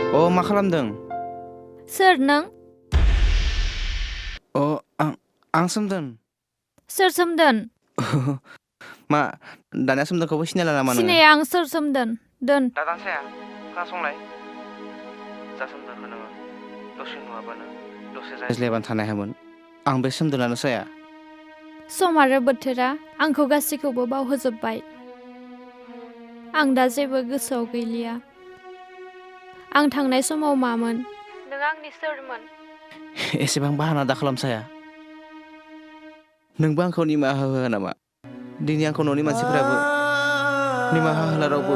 अ मा खालामदों? सोर नों? अ आं सोमदोन। सोर सोमदोन? मा दानिया सोमदोनखौबो सिनायला नामा नोङो? सिनाया आं सोर सोमदोन। दोन। दा दानसाया खोनासंलाय। जा सोमदोनखौ नोङो दसे नुवाबानो दसे रायज्लायबानो थानो हायामोन। आं बे सोमदोनानो साया। सम आरो बोथोरा आंखौ गासैखौबो बावहोजोब्बाय। आं दा जेबो गोसोआव गैलिया। आं थांनाय समाव मामोन? नों आंनि सोरमोन? एसेबां बाहाना दा खालामसाया। नोंबो आंखौ निमाहा होआ नामा? दिनै आंखौ न'नि मानसिफोराबो निमाहा होला रावबो।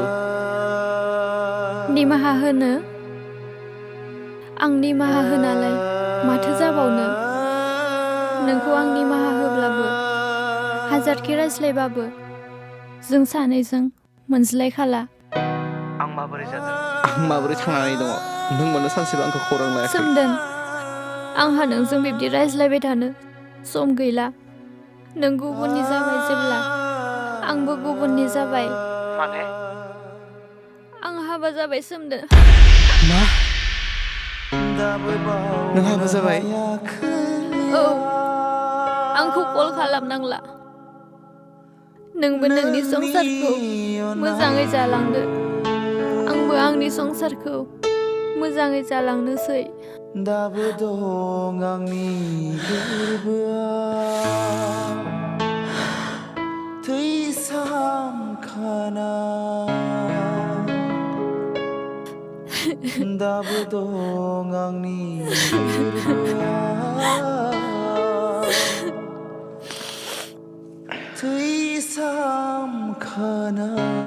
निमाहा होनो? आं निमाहा होनालाय माथो जाबावनो? नोंखौ आं निमाहा होब्लाबो हाजारखि रायज्लायबाबो जों सानैजों मोनज्लायखाला। आं माबोरै जादों? आं माबोरै थांनानै दङ? नों मानो सानसेबो आंखौ खौरां लायाखै? सोमदोन, आंहा नोंजों बिब्दि रायज्लायबाय थानो सम गैला। नों गुबुननि जाबाय जेब्ला आंबो गुबुननि जाबाय। माने? आं हाबा जाबाय सोमदोन। मा? नों हाबा जाबाय? औ, आंखौ कल खालामनांला। नोंबो नोंनि संसारखौ मोजाङै जालांदो। आंबो आंनि संसारखौ मोजाङै जालांनोसै। दाबो दं आंनि गोरबोआव थै सामखानाय। दाबो दं आंनि गोरबोआव थै सामखानाय।